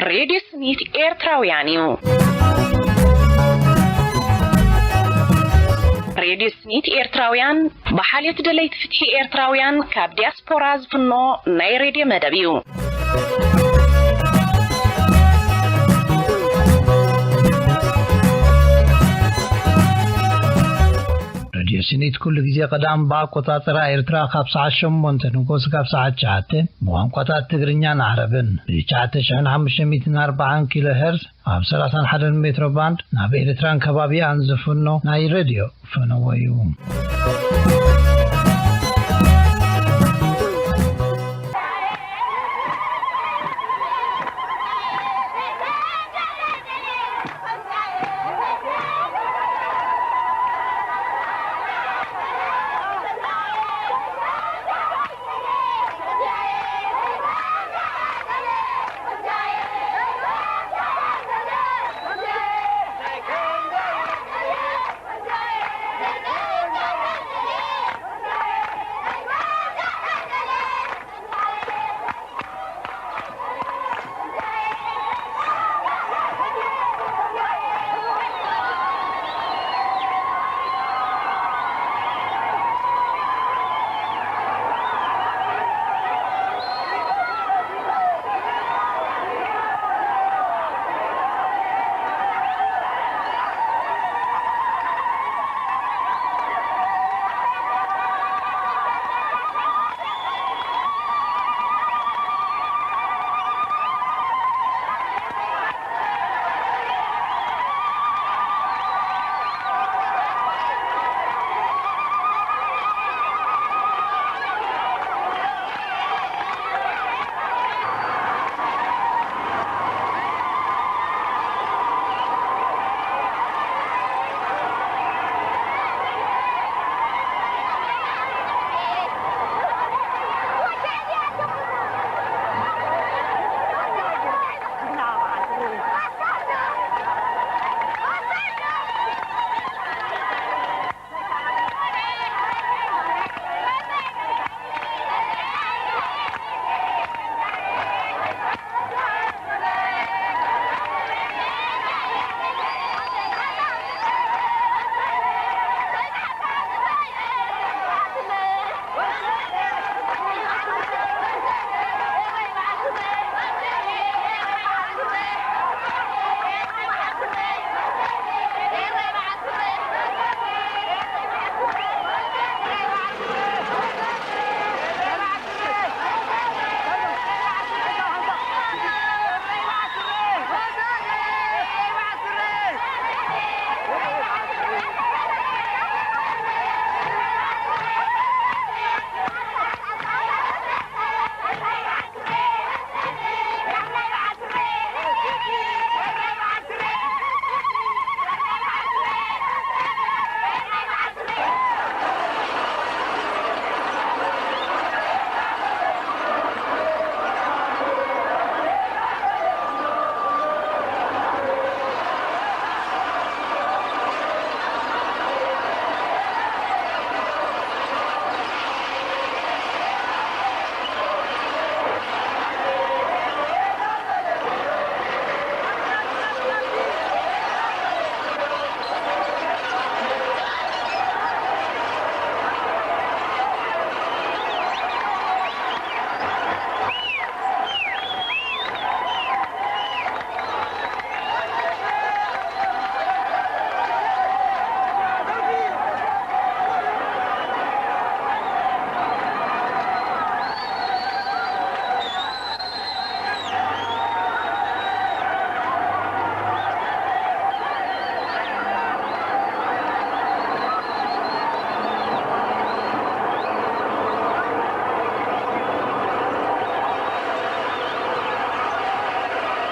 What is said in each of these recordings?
ሬድዮ ስኒት ኤርትራውያን እዩ። ሬድዮ ስኒት ኤርትራውያን ብሓልዮት ደለይቲ ፍትሒ ኤርትራውያን ካብ ዲያስፖራ ዝፍኖ ናይ ሬድዮ መደብ እዩ። ሬድዮ ስኒት ኩሉ ግዜ ቀዳም ብኣቆጻጽራ ኤርትራ ካብ ሰዓት ሸሞንተ ንጎስ ካብ ሰዓት ትሽዓተ ብቋንቋታት ትግርኛን ዓረብን ብ ትሽዓተ ሽሕን ሓሙሽተ ሚእትን ኣርባዓን ኪሎ ሄርዝ ኣብ ሰላሳን ሓደን ሜትሮ ባንድ ናብ ኤርትራን ከባቢኣን ዝፍኖ ናይ ሬድዮ ፈነወ እዩ።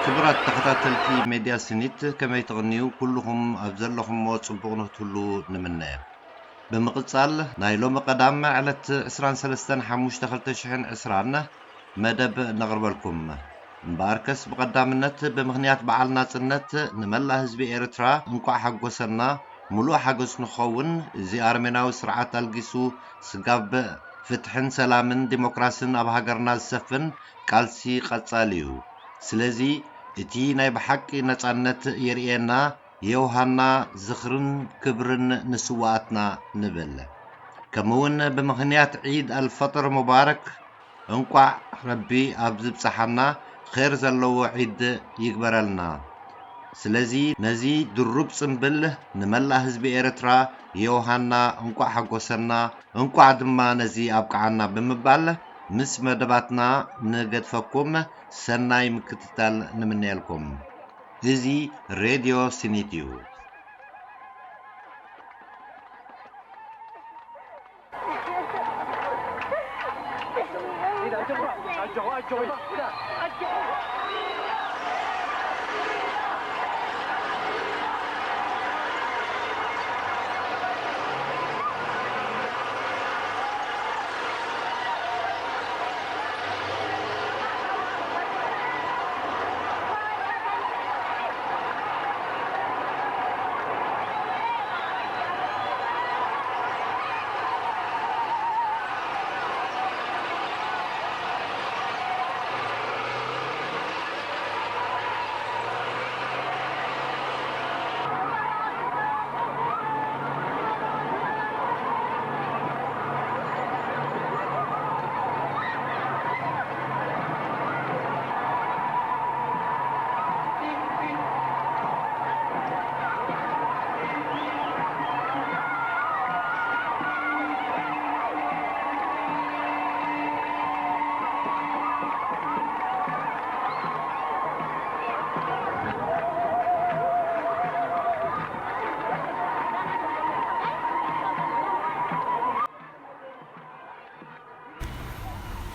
ክቡራት ተኸታተልቲ ሜድያ ስኒት፣ ከመይ ትቕንዩ? ኩልኹም ኣብ ዘለኹምዎ ጽቡቕ ንክትህሉ ንምነ። ብምቕጻል፣ ናይ ሎሚ ቀዳም ዕለት ዕስራን ሰለስተን ሓሙሽተ ክልተ ሽሕን ዕስራን መደብ ነቕርበልኩም። እምበኣርከስ፣ ብቐዳምነት፣ ብምኽንያት በዓል ናጽነት፣ ንመላእ ህዝቢ ኤርትራ እንቋዕ ሓጎሰና፣ ምሉእ ሓጎስ ንኸውን። እዚ ኣረሜናዊ ስርዓት ኣልጊሱ፣ ስጋብ ፍትሕን ሰላምን ዲሞክራስን ኣብ ሃገርና ዝሰፍን ቃልሲ ቀጻሊ እዩ። ስለዚ፣ እቲ ናይ ብሓቂ ነጻነት የርእየና። የውሃና ዝኽርን ክብርን ንስውኣትና ንብል። ከምኡውን ብምኽንያት ዒድ ኣልፈጥር ሙባረክ እንቋዕ ረቢ ኣብ ዝብጽሓና ኼር ዘለዎ ዒድ ይግበረልና። ስለዚ ነዚ ድሩብ ጽምብል ንመላእ ህዝቢ ኤርትራ የውሃና እንቋዕ ሓጎሰና፣ እንቋዕ ድማ ነዚ ኣብቅዓና ብምባል ምስ መደባትና ንገድፈኩም ሰናይ ምክትታል ንምነየልኩም። እዚ ሬድዮ ስኒት እዩ።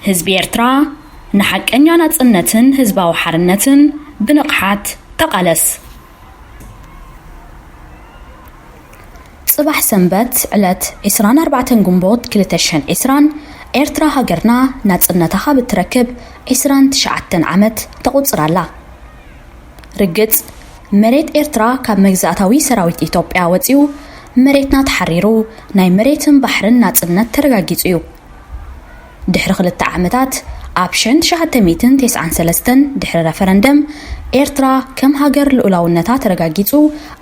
ህዝቢ ኤርትራ ንሓቀኛ ናጽነትን ህዝባዊ ሓርነትን ብንቕሓት ተቓለስ። ጽባሕ ሰንበት ዕለት ዕስራን ኣርባዕተን ግንቦት ክልተ ሽሕን ዕስራን ኤርትራ ሃገርና ናጽነታ ካብ እትረክብ ዕስራን ትሽዓተን ዓመት ተቑጽር ኣላ። ርግጽ፣ መሬት ኤርትራ ካብ መግዛእታዊ ሰራዊት ኢትዮጵያ ወጺኡ መሬትና ተሓሪሩ ናይ መሬትን ባሕርን ናጽነት ተረጋጊጹ እዩ። ድሕሪ ክልተ ዓመታት ኣብ ሽሕን ትሽዓተ ሚእትን ተስዓን ሰለስተን ድሕሪ ረፈረንደም ኤርትራ ከም ሃገር ልኡላውነታ ተረጋጊጹ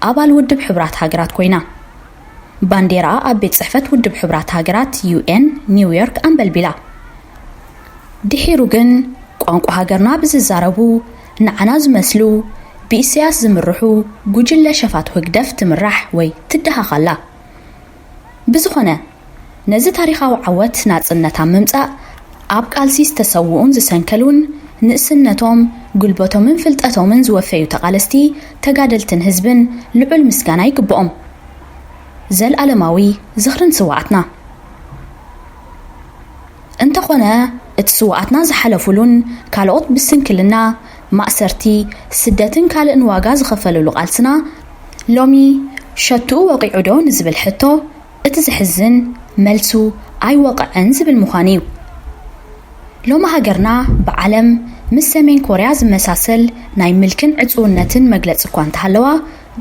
ኣባል ውድብ ሕቡራት ሃገራት ኮይና። ባንዴራ ኣብ ቤት ጽሕፈት ውድብ ሕቡራት ሃገራት ዩ ኤን ኒውዮርክ ኣንበልቢላ። ድሒሩ ግን ቋንቋ ሃገርና ብዝዛረቡ ንዓና ዝመስሉ ብኢሳያስ ዝምርሑ ጉጅለ ሸፋቱ ህግደፍ ትምራሕ ወይ ትደሃኽ ኣላ። ብዝኾነ ነዚ ታሪኻዊ ዓወት ናጽነት ኣብ ምምጻእ ኣብ ቃልሲ ዝተሰውኡን ዝሰንከሉን ንእስነቶም፣ ጉልበቶምን ፍልጠቶምን ዝወፈዩ ተቓለስቲ፣ ተጋደልትን ህዝብን ልዑል ምስጋና ይግብኦም። ዘልኣለማዊ ዝኽርን ስውኣትና። እንተኾነ እቲ ስውኣትና ዝሓለፉሉን ካልኦት ብስንክልና፣ ማእሰርቲ፣ ስደትን ካልእን ዋጋ ዝኸፈሉሉ ቃልስና ሎሚ ሸትኡ ወቒዑ ዶ ንዝብል ሕቶ እቲ ዘሕዝን መልሱ ኣይወቕዐን ዝብል ምዃኑ እዩ። ሎሚ ሃገርና ብዓለም ምስ ሰሜን ኮርያ ዝመሳሰል ናይ ምልክን ዕጽውነትን መግለጺ እኳ እንተሃለዋ፣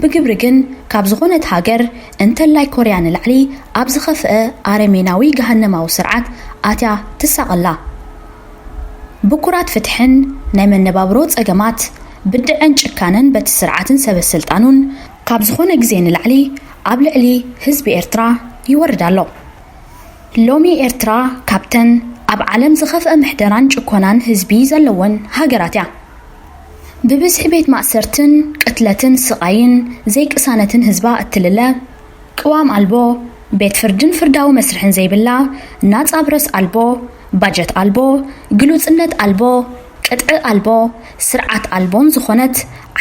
ብግብሪ ግን ካብ ዝኾነት ሃገር እንተላይ ኮርያ ንላዕሊ ኣብ ዝኸፍአ ኣረሜናዊ ገሃነማዊ ስርዓት ኣትያ ትሳቐላ። ብኩራት ፍትሕን ናይ መነባብሮ ጸገማት ብድዐን ጭካነን በቲ ስርዓትን ሰበ ስልጣኑን ካብ ዝኾነ ግዜ ንላዕሊ ኣብ ልዕሊ ህዝቢ ኤርትራ ይወርድ ኣሎ። ሎሚ ኤርትራ ካብተን ኣብ ዓለም ዝኸፍአ ምሕደራን ጭኮናን ህዝቢ ዘለወን ሃገራት እያ። ብብዝሒ ቤት ማእሰርትን ቅትለትን ስቓይን ዘይቅሳነትን ህዝባ እትልለ፣ ቅዋም ኣልቦ፣ ቤት ፍርድን ፍርዳዊ መስርሕን ዘይብላ፣ ናጻ ፕረስ ኣልቦ፣ ባጀት ኣልቦ፣ ግሉጽነት ኣልቦ፣ ቅጥዒ ኣልቦ፣ ስርዓት ኣልቦን ዝኾነት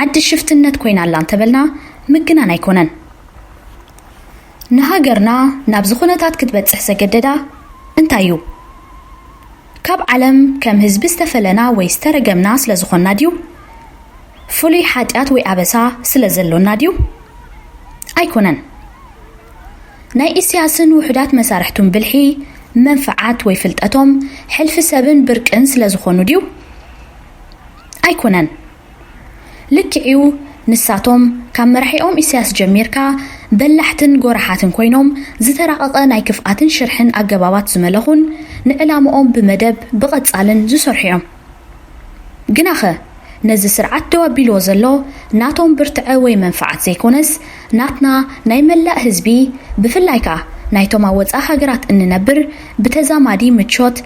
ዓዲ ሽፍትነት ኮይና ኣላ እንተበልና ምግናን ኣይኮነን። ንሃገርና ናብዚ ኩነታት ክትበጽሕ ዘገደዳ እንታይ እዩ? ካብ ዓለም ከም ህዝቢ ዝተፈለና ወይ ዝተረገምና ስለ ዝኾንና ድዩ? ፍሉይ ሓጢኣት ወይ ኣበሳ ስለ ዘሎና ድዩ? ኣይኮነን። ናይ ኢሳያስን ውሑዳት መሳርሕቱን ብልሒ፣ መንፍዓት ወይ ፍልጠቶም፣ ሕልፊ ሰብን ብርቅን ስለ ዝኾኑ ድዩ? ኣይኮነን። ልክዕ'ዩ፣ ንሳቶም ካብ መራሒኦም ኢሳያስ ጀሚርካ በላሕትን ጎራሓትን ኮይኖም ዝተራቐቐ ናይ ክፍኣትን ሽርሕን ኣገባባት ዝመለኹን ንዕላምኦም ብመደብ ብቐጻልን ዝሰርሑ እዮም። ግናኸ ነዚ ስርዓት ደው ኣቢልዎ ዘሎ ናቶም ብርትዐ ወይ መንፍዓት ዘይኮነስ፣ ናትና ናይ መላእ ህዝቢ፣ ብፍላይ ከኣ ናይቶም ኣብ ወጻኢ ሃገራት እንነብር፣ ብተዛማዲ ምቾት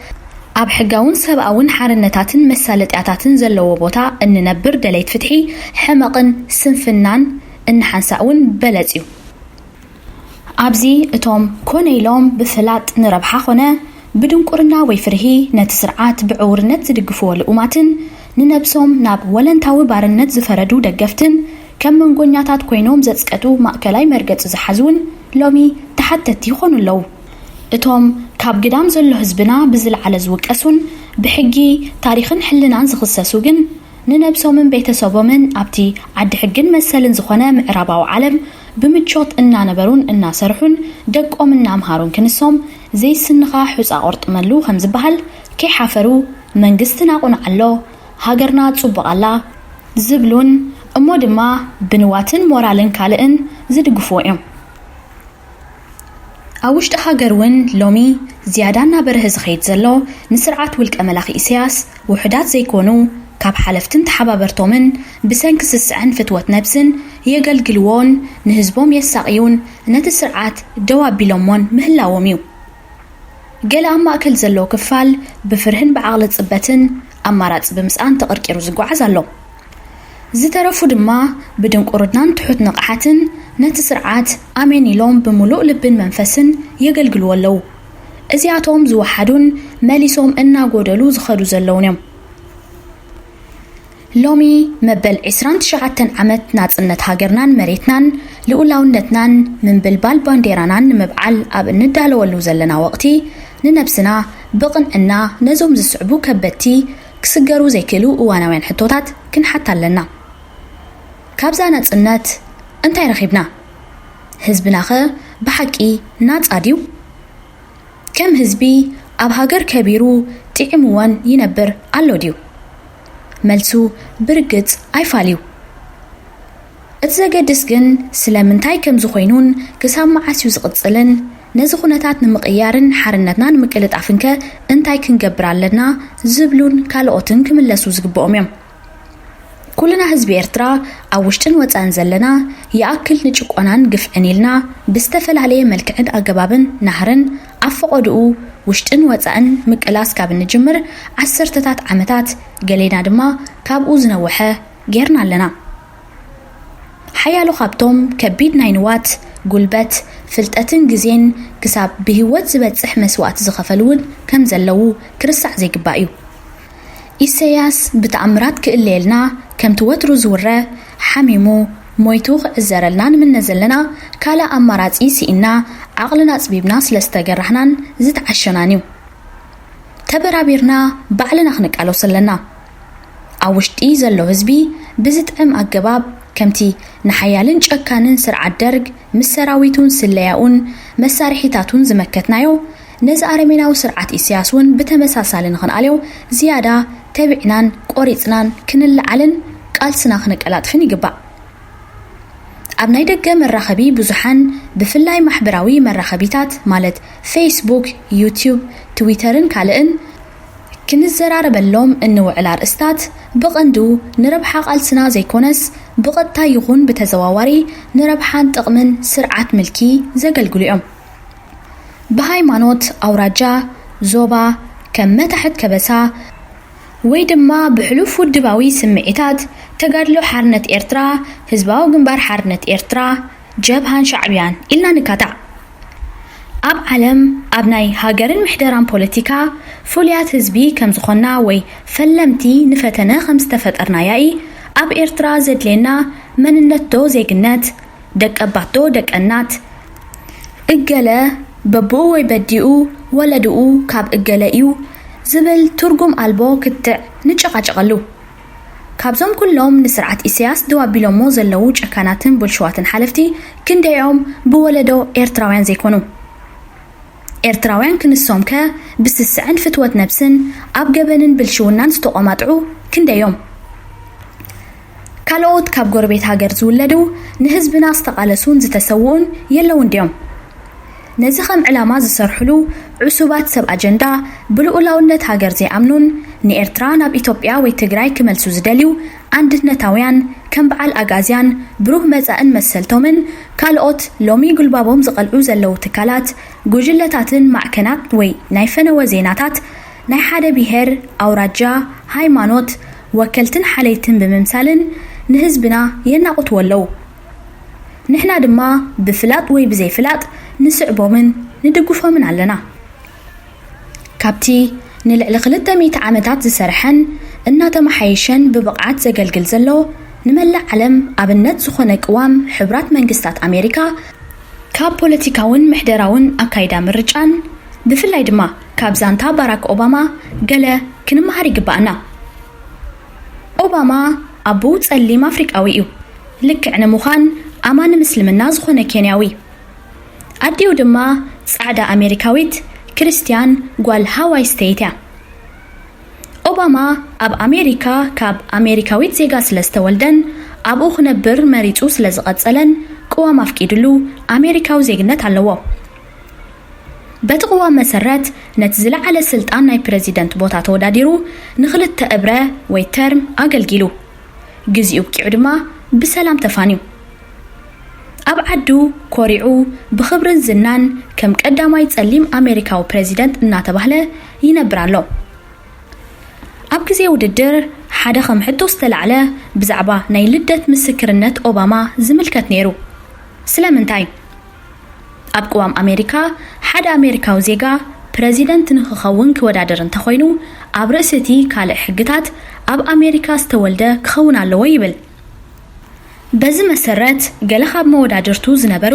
ኣብ ሕጋውን ሰብኣውን ሓርነታትን መሳለጥያታትን ዘለዎ ቦታ እንነብር ደለይት ፍትሒ፣ ሕመቕን ስንፍናን እንሓንሳእ እውን በለጽ እዩ። ኣብዚ እቶም ኮነ ኢሎም ብፍላጥ ንረብሓ ኾነ ብድንቁርና ወይ ፍርሂ ነቲ ስርዓት ብዕውርነት ዝድግፍዎ ልኡማትን ንነብሶም ናብ ወለንታዊ ባርነት ዝፈረዱ ደገፍትን ከም መንጎኛታት ኮይኖም ዘጽቀጡ ማእከላይ መርገጺ ዝሓዙ እውን ሎሚ ተሓተትቲ ይኾኑ ኣለዉ። እቶም ካብ ግዳም ዘሎ ህዝብና ብዝለዓለ ዝውቀሱን ብሕጊ፣ ታሪኽን ሕልናን ዝኽሰሱ ግን ንነብሶምን ቤተሰቦምን ኣብቲ ዓዲ ሕግን መሰልን ዝኾነ ምዕራባዊ ዓለም ብምቾት እናነበሩን እናሰርሑን ደቆም እናምሃሩን ክንሶም ዘይስንኻ ሑጻ ቆርጥመሉ ከም ዝበሃል ከይሓፈሩ መንግስትና ቁኑዕ ኣሎ፣ ሃገርና ጽቡቕ ኣላ ዝብሉን እሞ ድማ ብንዋትን ሞራልን ካልእን ዝድግፍዎ እዮም። ኣብ ውሽጢ ሃገር እውን ሎሚ ዝያዳ እናበርሀ ዝኸይድ ዘሎ ንስርዓት ውልቀ መላኺ ኢሳያስ ውሑዳት ዘይኮኑ ካብ ሓለፍትን ተሓባበርቶምን ብሰንኪ ስስዐን ፍትወት ነብስን የገልግልዎን ንህዝቦም የሳቕዩን ነቲ ስርዓት ደው ኣቢሎሞን ምህላዎም እዩ። ገለ ኣብ ማእከል ዘሎ ክፋል ብፍርህን ብዓቕሊ ጽበትን ኣማራጺ ብምጽኣን ተቐርቂሩ ዝጓዓዝ ኣሎ። ዝተረፉ ድማ ብድንቁርናን ትሑት ንቕሓትን ነቲ ስርዓት ኣሜን ኢሎም ብምሉእ ልብን መንፈስን የገልግልዎ ኣለዉ። እዚኣቶም ዝወሓዱን መሊሶም እናጎደሉ ዝኸዱ ዘለዉን እዮም። ሎሚ መበል ዕስራን ትሽዓተን ዓመት ናጽነት ሃገርናን መሬትናን ልኡላውነትናን ምንብልባል ባንዴራናን ንምብዓል ኣብ እንዳለወሉ ዘለና ወቕቲ፣ ንነብስና ብቕንዕና ነዞም ዝስዕቡ ከበድቲ ክስገሩ ዘይክእሉ እዋናውያን ሕቶታት ክንሓት ኣለና። ካብዛ ናጽነት እንታይ ረኺብና? ህዝብናኸ ብሓቂ ናጻ ድዩ? ከም ህዝቢ ኣብ ሃገር ከቢሩ ጥዒምዎን ይነብር ኣሎ ድዩ? መልሱ ብርግጽ ኣይፋል እዩ። እቲ ዘገድስ ግን ስለምንታይ ከምዚ ኮይኑን ክሳብ መዓስ እዩ ዝቕጽልን ነዚ ኩነታት ንምቕያርን ሓርነትና ንምቅልጣፍንከ እንታይ ክንገብር ኣለና ዝብሉን ካልኦትን ክምለሱ ዝግብኦም እዮም። ኩልና ህዝቢ ኤርትራ ኣብ ውሽጥን ወጻእን ዘለና ይኣክል ንጭቆናን ግፍዕን ኢልና ብዝተፈላለየ መልክዕን ኣገባብን ናህርን ኣብ ፈቐድኡ ውሽጥን ወጻእን ምቅላስ ካብ እንጅምር ዓሰርተታት ዓመታት ገሌና ድማ ካብኡ ዝነወሐ ጌርና ኣለና። ሓያሎ ካብቶም ከቢድ ናይ ንዋት፣ ጉልበት፣ ፍልጠትን ግዜን ክሳብ ብህይወት ዝበጽሕ መስዋእቲ ዝኸፈሉ እውን ከም ዘለዉ ክርሳዕ ዘይግባእ እዩ። ኢሰያስ ብተኣምራት ክእለየልና ከምቲ ወትሩ ዝውረ ሓሚሙ ሞይቱ ክዕዘረልና ንምነ ዘለና ካልእ ኣማራጺ ስኢንና ዓቕልና ኣጽቢብና ስለ ዝተገራህናን ዝተዓሸናን እዩ። ተበራቢርና ባዕልና ክንቃለሶ ኣለና። ኣብ ውሽጢ ዘሎ ህዝቢ ብዝጥዕም ኣገባብ ከምቲ ንሓያልን ጨካንን ስርዓት ደርግ ምስ ሰራዊቱን ስለያኡን መሳርሒታቱን ዝመከትናዮ ነዚ ኣረሜናዊ ስርዓት ኢሳያስ እውን ብተመሳሳሊ ንኽንኣልዮ ዝያዳ ተቢዕናን ቆሪጽናን ክንለዓልን ቃልስና ክነቀላጥፍን ይግባእ። ኣብ ናይ ደገ መራኸቢ ብዙሓን ብፍላይ ማሕበራዊ መራኸቢታት ማለት ፌስቡክ፣ ዩትዩብ፣ ትዊተርን ካልእን ክንዘራረበሎም እንውዕል ኣርእስታት ብቐንዱ ንረብሓ ቃልስና ዘይኮነስ ብቐጥታ ይኹን ብተዘዋዋሪ ንረብሓን ጥቕምን ስርዓት ምልኪ ዘገልግሉ እዮም። ብሃይማኖት፣ ኣውራጃ፣ ዞባ፣ ከም መታሕት ከበሳ ወይ ድማ ብሕሉፍ ውድባዊ ስምዒታት ተጋድሎ ሓርነት ኤርትራ፣ ህዝባዊ ግንባር ሓርነት ኤርትራ፣ ጀብሃን ሻዕብያን ኢልና ንካታዕ። ኣብ ዓለም ኣብ ናይ ሃገርን ምሕደራን ፖለቲካ ፍሉያት ህዝቢ ከም ዝኾንና ወይ ፈለምቲ ንፈተነ ከም ዝተፈጠርና ያኢ ኣብ ኤርትራ ዘድልየና መንነት ዶ ዜግነት፣ ደቀባት ዶ ደቀናት፣ እገለ በብኡ ወይ በዲኡ ወለድኡ ካብ እገለ እዩ ዝብል ትርጉም ኣልቦ ክትዕ ንጨቓጨቐሉ። ካብዞም ኩሎም ንስርዓት ኢሳያስ ደው ኣቢሎሞ ዘለዉ ጨካናትን ብልሽዋትን ሓለፍቲ ክንደዮም ብወለዶ ኤርትራውያን ዘይኮኑ? ኤርትራውያን ክንሶም ከ ብስስዐን ፍትወት ነብስን ኣብ ገበንን ብልሽውናን ዝተቖማጥዑ ክንደዮም? ካልኦት ካብ ጎረቤት ሃገር ዝውለዱ ንህዝብና ዝተቓለሱን ዝተሰውኡን የለውን ድዮም? ነዚ ከም ዕላማ ዝሰርሕሉ ዕሱባት ሰብ ኣጀንዳ ብልኡላውነት ሃገር ዘይኣምኑን ንኤርትራ ናብ ኢትዮጵያ ወይ ትግራይ ክመልሱ ዝደልዩ ኣንድነታውያን ከም በዓል ኣግኣዝያን ብሩህ መጻእን መሰልቶምን ካልኦት ሎሚ ጉልባቦም ዝቐልዑ ዘለዉ ትካላት፣ ጉጅለታትን ማዕከናት ወይ ናይ ፈነወ ዜናታት ናይ ሓደ ብሄር፣ ኣውራጃ፣ ሃይማኖት፣ ወከልትን ሓለይትን ብምምሳልን ንህዝብና የናቑትዎ ኣለዉ። ንሕና ድማ ብፍላጥ ወይ ብዘይፍላጥ ንስዕቦምን ንድግፎምን ኣለና። ካብቲ ንልዕሊ ክልተ ሚእቲ ዓመታት ዝሰርሐን እናተመሓየሸን ብብቕዓት ዘገልግል ዘሎ ንመላእ ዓለም ኣብነት ዝኾነ ቅዋም ሕቡራት መንግስታት ኣሜሪካ፣ ካብ ፖለቲካውን ምሕደራውን ኣካይዳ ምርጫን ብፍላይ ድማ ካብ ዛንታ ባራክ ኦባማ ገለ ክንመሃር ይግባኣና። ኦባማ ኣቦኡ ጸሊም ኣፍሪቃዊ እዩ። ልክዕ ንምዃን ኣማኒ ምስልምና ዝኾነ ኬንያዊ። ኣዲኡ ድማ ጻዕዳ ኣሜሪካዊት ክርስትያን ጓል ሃዋይ ስተይት እያ። ኦባማ ኣብ ኣሜሪካ ካብ ኣሜሪካዊት ዜጋ ስለ ዝተወልደን ኣብኡ ክነብር መሪጹ ስለ ዝቐጸለን ቅዋም ኣፍቂድሉ ኣሜሪካዊ ዜግነት ኣለዎ። በቲ ቅዋም መሰረት ነቲ ዝለዓለ ስልጣን ናይ ፕረዚደንት ቦታ ተወዳዲሩ ንኽልተ እብረ ወይ ተርም ኣገልጊሉ። ግዜኡ ኣብቂዑ ድማ ብሰላም ተፋንዩ። ኣብ ዓዱ ኮሪዑ ብኽብርን ዝናን ከም ቀዳማይ ጸሊም ኣሜሪካዊ ፕረዚደንት እናተባህለ ይነብር ኣሎ። ኣብ ግዜ ውድድር ሓደ ከም ሕቶ ዝተላዕለ ብዛዕባ ናይ ልደት ምስክርነት ኦባማ ዝምልከት ነይሩ። ስለምንታይ? ኣብ ቅዋም ኣሜሪካ ሓደ ኣሜሪካዊ ዜጋ ፕረዚደንት ንክኸውን ክወዳደር እንተኾይኑ ኣብ ርእሲ እቲ ካልእ ሕግታት ኣብ ኣሜሪካ ዝተወልደ ክኸውን ኣለዎ ይብል። በዚ መሰረት ገለ ካብ መወዳድርቱ ዝነበሩ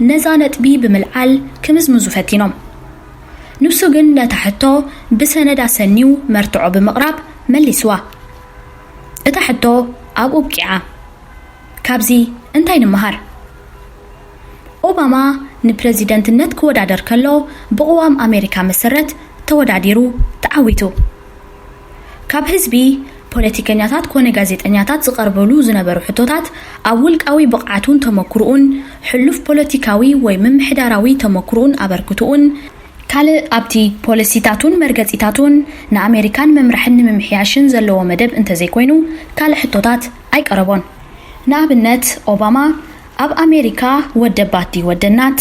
ነዛ ነጥቢ ብምልዓል ክምዝምዙ ፈቲኖም። ንሱ ግን ነታ ሕቶ ብሰነድ ኣሰንዩ መርትዖ ብምቕራብ መሊስዋ። እታ ሕቶ ኣብኡ ኣብቂዓ። ካብዚ እንታይ ንምሃር? ኦባማ ንፕረዚደንትነት ክወዳደር ከሎ ብቕዋም ኣሜሪካ መሰረት ተወዳዲሩ ተዓዊቱ። ካብ ህዝቢ፣ ፖለቲከኛታት ኮነ ጋዜጠኛታት ዝቐርበሉ ዝነበሩ ሕቶታት ኣብ ውልቃዊ ብቕዓቱን ተመክርኡን፣ ሕሉፍ ፖለቲካዊ ወይ ምምሕዳራዊ ተመክርኡን ኣበርክትኡን፣ ካልእ ኣብቲ ፖሊሲታቱን መርገጺታቱን ንኣሜሪካን መምርሕን ንምምሕያሽን ዘለዎ መደብ እንተዘይኮይኑ ካልእ ሕቶታት ኣይቀረቦን። ንኣብነት ኦባማ ኣብ ኣሜሪካ ወደባት ድዩ ወደናት?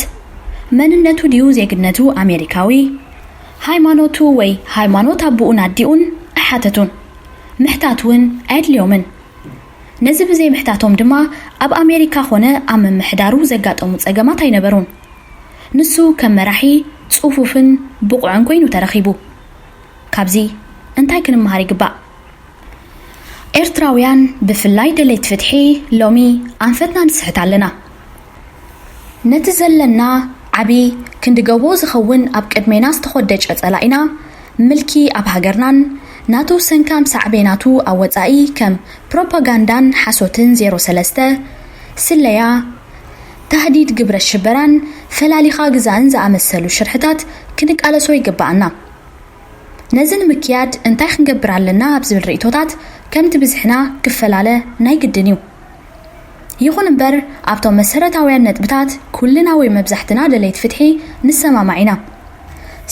መንነቱ ድዩ ዜግነቱ ኣሜሪካዊ? ሃይማኖቱ ወይ ሃይማኖት ኣቦኡን ኣዲኡን ኣይሓተቱን። ምሕታት እውን ኣየድልዮምን። ነዚ ብዘይ ምሕታቶም ድማ ኣብ ኣሜሪካ ኾነ ኣብ ምምሕዳሩ ዘጋጠሙ ጸገማት ኣይነበሩን። ንሱ ከም መራሒ ጽፉፍን ብቑዕን ኮይኑ ተረኺቡ። ካብዚ እንታይ ክንመሃር ይግባእ? ኤርትራውያን ብፍላይ ደለይቲ ፍትሒ ሎሚ ኣንፈትና ንስሕት ኣለና። ነቲ ዘለና ዓቢ ክንዲ ገቦ ዝኸውን ኣብ ቅድሜና ዝተኾደጨ ጸላኢና ምልኪ ኣብ ሃገርናን ናቱ ሰንካም ሳዕቤናቱ ኣብ ወጻኢ ከም ፕሮፓጋንዳን ሓሶትን ዜሮ ሰለስተ፣ ስለያ፣ ታህዲድ ግብረ ሽበራን ፈላሊኻ ግዛእን ዝኣመሰሉ ሽርሕታት ክንቃለሶ ይግባኣና። ነዚ ንምክያድ እንታይ ክንገብር ኣለና ኣብ ዝብል ርእይቶታት ከምቲ ብዝሕና ክፈላለ ናይ ግድን እዩ። ይኹን እምበር ኣብቶም መሰረታውያን ነጥብታት ኩልና ወይ መብዛሕትና ደለይቲ ፍትሒ ንሰማማዕ ኢና።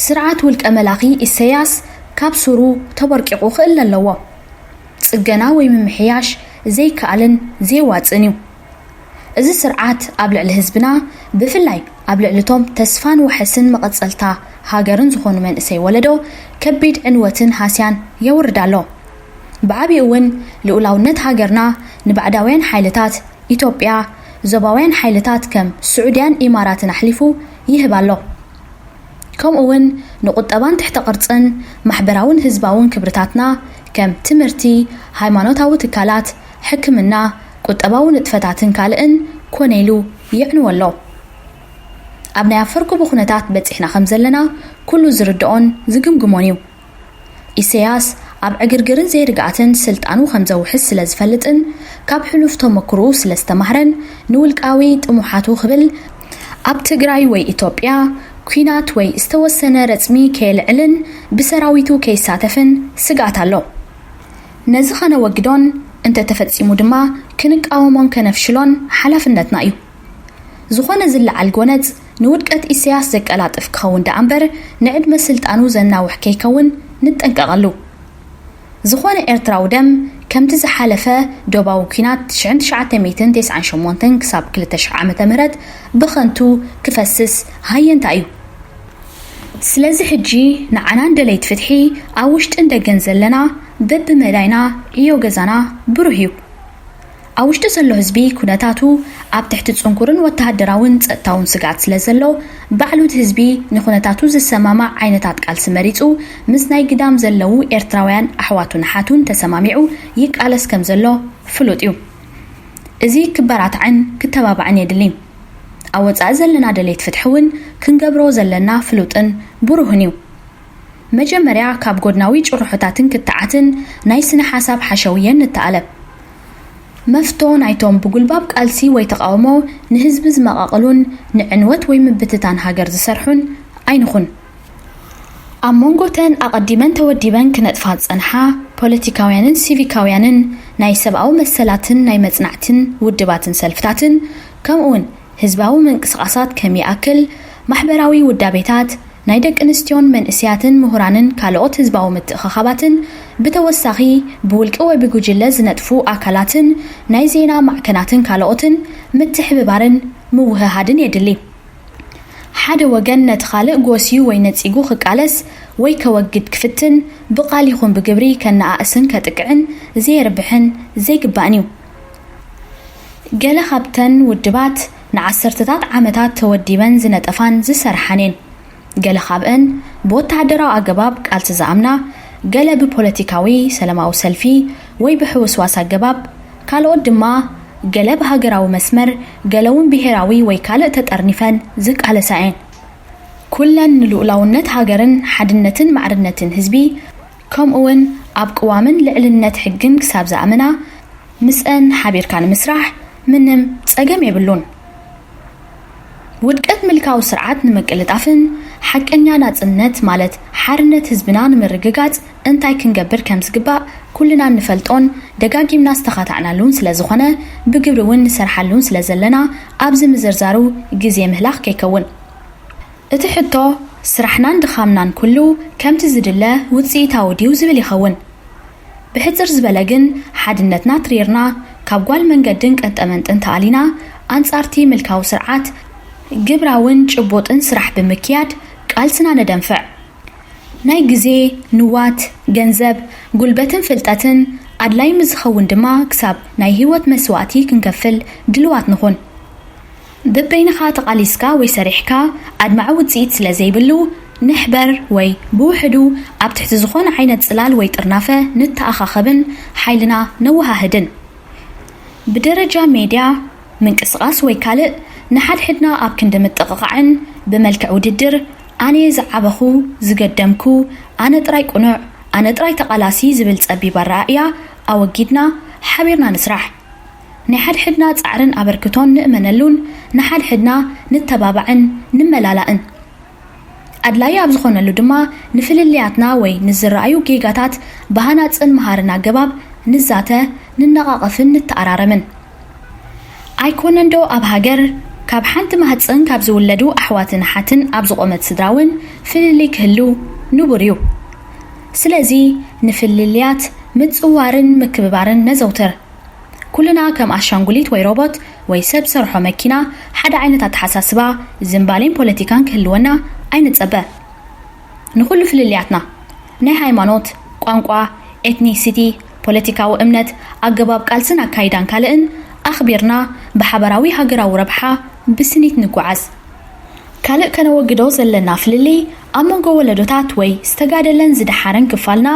ስርዓት ውልቀ መላኺ ኢሰያስ ካብ ሱሩ ተቦርቂቑ ክእለ ኣለዎ። ጽገና ወይ ምምሕያሽ ዘይከኣልን ዘየዋጽእን እዩ። እዚ ስርዓት ኣብ ልዕሊ ህዝብና ብፍላይ ኣብ ልዕሊ እቶም ተስፋን ዋሕስን መቐጸልታ ሃገርን ዝኾኑ መንእሰይ ወለዶ ከቢድ ዕንወትን ሃስያን የውርድ ኣሎ። ብዓቢኡ እውን ልኡላውነት ሃገርና ንባዕዳውያን ሓይልታት ኢትዮጵያ፣ ዞባውያን ሓይልታት ከም ስዑድያን ኢማራትን ኣሕሊፉ ይህብ ኣሎ። ከምኡ እውን ንቁጠባን ትሕተ ቅርጽን ማሕበራውን ህዝባውን ክብርታትና ከም ትምህርቲ፣ ሃይማኖታዊ ትካላት፣ ሕክምና፣ ቁጠባዊ ንጥፈታትን ካልእን ኮነ ኢሉ የዕንዎ ኣሎ። ኣብ ናይ ኣፈርኩቡ ኩነታት በጺሕና ከም ዘለና ኩሉ ዝርድኦን ዝግምግሞን እዩ። ኢሰያስ ኣብ ዕግርግርን ዘይርግኣትን ስልጣኑ ከም ዘውሕስ ስለ ዝፈልጥን ካብ ሕሉፍ ተመክርኡ ስለ ዝተማህረን ንውልቃዊ ጥሙሓቱ ክብል ኣብ ትግራይ ወይ ኢትዮጵያ ኲናት ወይ ዝተወሰነ ረጽሚ ከየልዕልን ብሰራዊቱ ከይሳተፍን ስግኣት ኣሎ። ነዚ ከነወግዶን እንተተፈጺሙ ድማ ክንቃወሞን ከነፍሽሎን ሓላፍነትና እዩ። ዝኾነ ዝለዓል ጎነጽ ንውድቀት ኢሰያስ ዘቀላጥፍ ክኸውን ደኣ እምበር ንዕድመ ስልጣኑ ዘናውሕ ከይከውን ንጠንቀቐሉ። ዝኾነ ኤርትራዊ ደም ከምቲ ዝሓለፈ ዶባዊ ኲናት ሽሕን ትሽዓተ ሚእትን ተስዓን ሸሞንተን ክሳብ ክልተ ሽሕ ዓመተ ምህረት ብኸንቱ ክፈስስ ሃየንታ እዩ። ስለዚ ሕጂ ንዓናን ደለይቲ ፍትሒ ኣብ ውሽጥን ደገን ዘለና በብመዳይና ዕዮ ገዛና ብሩህ እዩ። ኣብ ውሽጢ ዘሎ ህዝቢ ኩነታቱ ኣብ ትሕቲ ጽንኩርን ወተሃደራውን ጸጥታውን ስግኣት ስለ ዘሎ፣ ባዕሉ እቲ ህዝቢ ንኩነታቱ ዝሰማማዕ ዓይነታት ቃልሲ መሪጹ ምስ ናይ ግዳም ዘለዉ ኤርትራውያን ኣሕዋቱን ኣሓቱን ተሰማሚዑ ይቃለስ ከም ዘሎ ፍሉጥ እዩ። እዚ ክበራታዕን ክተባባዕን የድሊ። ኣብ ወጻኢ ዘለና ደለይቲ ፍትሒ እውን ክንገብሮ ዘለና ፍሉጥን ብሩህን እዩ። መጀመርያ ካብ ጎድናዊ ጭርሖታትን ክትዓትን ናይ ስነ ሓሳብ ሓሸውየን ንተኣለብ። መፍቶ ናይቶም ብጉልባብ ቃልሲ ወይ ተቓውሞ ንህዝቢ ዝመቓቕሉን ንዕንወት ወይ ምብትታን ሃገር ዝሰርሑን ኣይንኹን። ኣብ መንጎተን ኣቐዲመን ተወዲበን ክነጥፋ ዝጸንሓ ፖለቲካውያንን ሲቪካውያንን ናይ ሰብኣዊ መሰላትን ናይ መጽናዕትን ውድባትን ሰልፍታትን ከምኡውን ህዝባዊ ምንቅስቓሳት ከም ይኣክል ማሕበራዊ ውዳቤታት ናይ ደቂ ኣንስትዮን መንእሰያትን ምሁራንን ካልኦት ህዝባዊ ምትእኽኻባትን ብተወሳኺ ብውልቂ ወይ ብጉጅለ ዝነጥፉ ኣካላትን ናይ ዜና ማዕከናትን ካልኦትን ምትሕብባርን ምውህሃድን የድሊ። ሓደ ወገን ነቲ ካልእ ጎስዩ ወይ ነጺጉ ክቃለስ ወይ ከወግድ ክፍትን ብቓል ይኹን ብግብሪ ከነኣእስን ከጥቅዕን ዘየርብሕን ዘይግባእን እዩ። ገለ ካብተን ውድባት ንዓሰርተታት ዓመታት ተወዲበን ዝነጠፋን ዝሰርሓን እየን። ገለ ካብአን ብወተሃደራዊ ኣገባብ ቃልሲ ዝኣምና፣ ገለ ብፖለቲካዊ ሰላማዊ ሰልፊ ወይ ብሕውስዋስ ኣገባብ፣ ካልኦት ድማ ገለ ብሃገራዊ መስመር፣ ገለ እውን ብሄራዊ ወይ ካልእ ተጠርኒፈን ዝቃለሳ እየን። ኩለን ንልኡላውነት ሃገርን ሓድነትን ማዕርነትን ህዝቢ ከምኡውን ኣብ ቅዋምን ልዕልነት ሕግን ክሳብ ዝኣምና ምስአን ሓቢርካ ንምስራሕ ምንም ጸገም የብሉን። ውድቀት ምልካዊ ስርዓት ንምቅልጣፍን ሓቀኛ ናጽነት ማለት ሓርነት ህዝብና ንምርግጋጽ እንታይ ክንገብር ከም ዝግባእ ኩልና እንፈልጦን ደጋጊምና ዝተኻታዕናሉን ስለ ዝኾነ ብግብሪ እውን ንሰርሓሉን ስለ ዘለና ኣብዚ ምዝርዛሩ ግዜ ምህላኽ ከይከውን። እቲ ሕቶ ስራሕናን ድኻምናን ኩሉ ከምቲ ዝድለ ውጽኢታዊ ድዩ ዝብል ይኸውን። ብሕጽር ዝበለ ግን ሓድነትና ትሪርና ካብ ጓል መንገድን ቀንጠመንጥን ተኣሊና ኣንጻርቲ ምልካዊ ስርዓት ግብራውን ጭቡጥን ስራሕ ብምክያድ ቃልስና ነደንፍዕ። ናይ ግዜ፣ ንዋት፣ ገንዘብ፣ ጉልበትን ፍልጠትን ኣድላይ ምስ ዝኸውን ድማ ክሳብ ናይ ህይወት መስዋእቲ ክንከፍል ድልዋት ንኹን። በበይንኻ ተቓሊስካ ወይ ሰሪሕካ ኣድማዒ ውጽኢት ስለ ዘይብሉ፣ ንሕበር ወይ ብውሕዱ ኣብ ትሕቲ ዝኾነ ዓይነት ጽላል ወይ ጥርናፈ ንተኣኻኸብን ሓይልና ነወሃህድን። ብደረጃ ሜድያ፣ ምንቅስቓስ ወይ ካልእ ንሓድሕድና ኣብ ክንዲ ምጥቕቓዕን ብመልክዕ ውድድር ኣነየ ዝዓበኹ፣ ዝገደምኩ፣ ኣነ ጥራይ ቅኑዕ፣ ኣነ ጥራይ ተቓላሲ ዝብል ጸቢብ ኣረኣእያ ኣወጊድና ሓቢርና ንስራሕ። ናይ ሓድሕድና ጻዕርን ኣበርክቶን ንእመነሉን ንሓድሕድና ንተባባዕን ንመላላእን። ኣድላዪ ኣብ ዝኾነሉ ድማ ንፍልልያትና ወይ ንዝረኣዩ ጌጋታት ብሃናጽን መሃርን ኣገባብ ንዛተ፣ ንነቓቐፍን ንተኣራረምን። ኣይኮነንዶ ኣብ ሃገር ካብ ሓንቲ ማህጽን ካብ ዝውለዱ ኣሕዋትን ኣሓትን ኣብ ዝቖመት ስድራ እውን ፍልልይ ክህሉ ንቡር እዩ። ስለዚ ንፍልልያት ምጽዋርን ምክብባርን ነዘውትር። ኩልና ከም ኣሻንጉሊት ወይ ሮቦት ወይ ሰብ ሰርሖ መኪና ሓደ ዓይነት ኣተሓሳስባ፣ ዝንባሌን ፖለቲካን ክህልወና ኣይንጸበ። ንኹሉ ፍልልያትና፣ ናይ ሃይማኖት፣ ቋንቋ፣ ኤትኒሲቲ፣ ፖለቲካዊ እምነት፣ ኣገባብ ቃልስን ኣካይዳን ካልእን ኣኽቢርና ብሓበራዊ ሃገራዊ ረብሓ ብስኒት ንጓዓዝ። ካልእ ከነወግዶ ዘለና ፍልልይ ኣብ መንጎ ወለዶታት ወይ ዝተጋደለን ዝደሓረን ክፋልና፣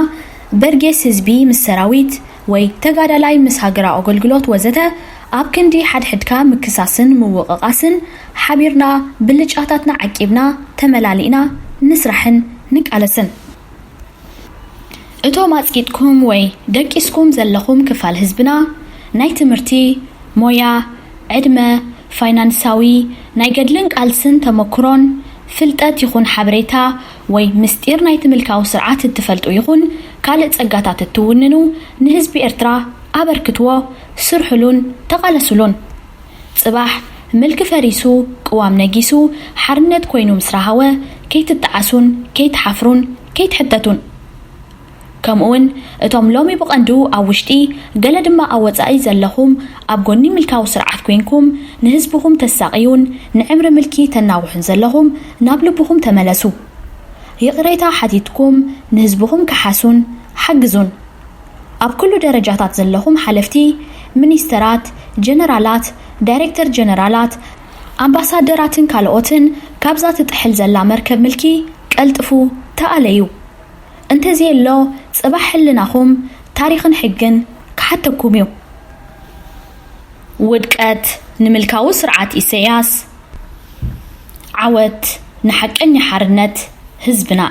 በርጌስ ህዝቢ ምስ ሰራዊት ወይ ተጋዳላይ ምስ ሃገራዊ ኣገልግሎት ወዘተ ኣብ ክንዲ ሓድሕድካ ምክሳስን ምውቕቓስን ሓቢርና ብልጫታትና ዓቂብና ተመላሊእና ንስራሕን ንቃለስን። እቶም ኣጽቂጥኩም ወይ ደቂስኩም ዘለኹም ክፋል ህዝብና ናይ ትምህርቲ፣ ሞያ፣ ዕድመ፣ ፋይናንሳዊ፣ ናይ ገድልን ቃልስን ተመክሮን ፍልጠት ይኹን ሓበሬታ ወይ ምስጢር ናይቲ ምልካዊ ስርዓት እትፈልጡ ይኹን ካልእ ጸጋታት እትውንኑ ንህዝቢ ኤርትራ ኣበርክትዎ፣ ስርሕሉን ተቓለስሉን። ጽባሕ ምልኪ ፈሪሱ ቅዋም ነጊሱ ሓርነት ኮይኑ ምስ ረሃወ ከይትጠዓሱን ከይትሓፍሩን ከይትሕተቱን። ከምኡውን እቶም ሎሚ ብቐንዱ ኣብ ውሽጢ፣ ገለ ድማ ኣብ ወጻኢ ዘለኹም፣ ኣብ ጎኒ ምልካዊ ስርዓት ኮይንኩም ንህዝብኹም ተሳቕዩን ንዕምሪ ምልኪ ተናውሑን ዘለኹም፣ ናብ ልብኹም ተመለሱ። ይቕሬታ ሓቲትኩም ንህዝብኹም ክሓሱን ሓግዙን። ኣብ ኩሉ ደረጃታት ዘለኹም ሓለፍቲ፣ ሚኒስተራት፣ ጀነራላት፣ ዳይሬክተር ጀነራላት፣ ኣምባሳደራትን ካልኦትን፣ ካብዛ ትጥሕል ዘላ መርከብ ምልኪ ቀልጥፉ ተኣለዩ። እንተዘየሎ ጽባሕ ሕልናኹም፣ ታሪኽን ሕግን ክሓተኩም እዩ። ውድቀት ንምልካዊ ስርዓት ኢሰያስ፣ ዓወት ንሓቀኛ ሓርነት ህዝብና።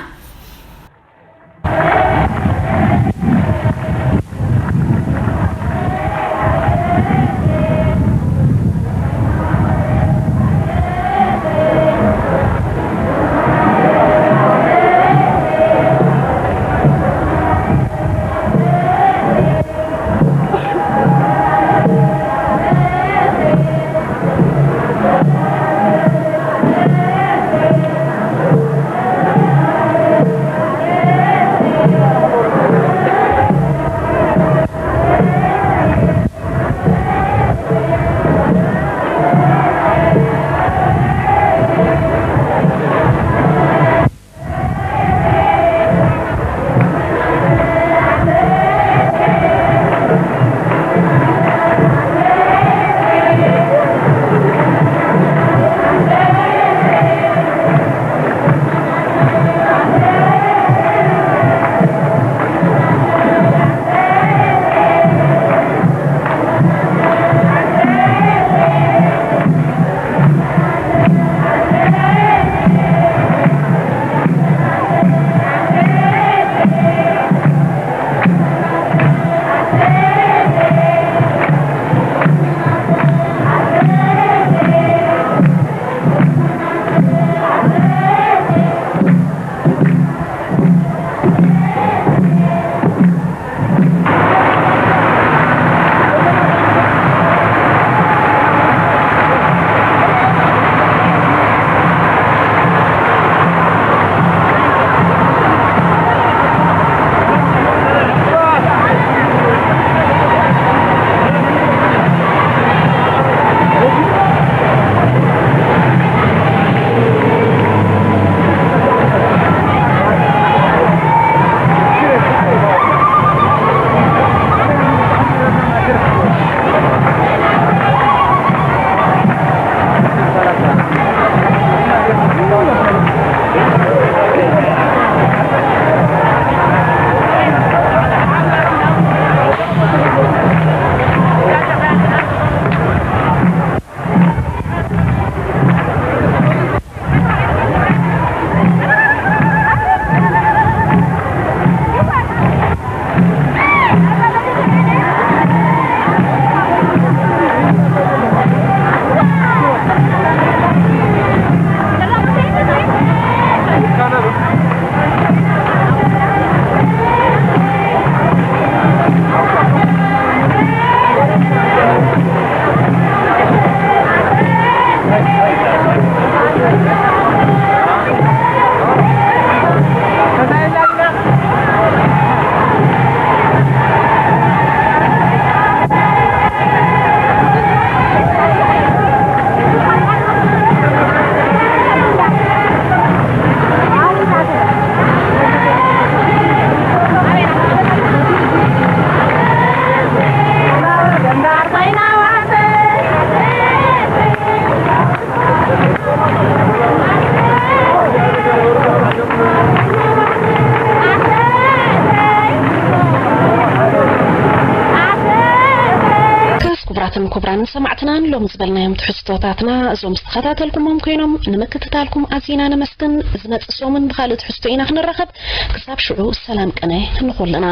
ክቡራትን ክቡራን ሰማዕትናን ሎም ዝበልናዮም ትሕዝቶታትና እዞም ዝተኸታተልኩሞም ኮይኖም ንምክትታልኩም ኣዚና ነመስግን። ዝመጽእ ሰሙን ብኻልእ ትሕዝቶ ኢና ክንራኸብ። ክሳብ ሽዑ ሰላም ቅነ ንኹልና።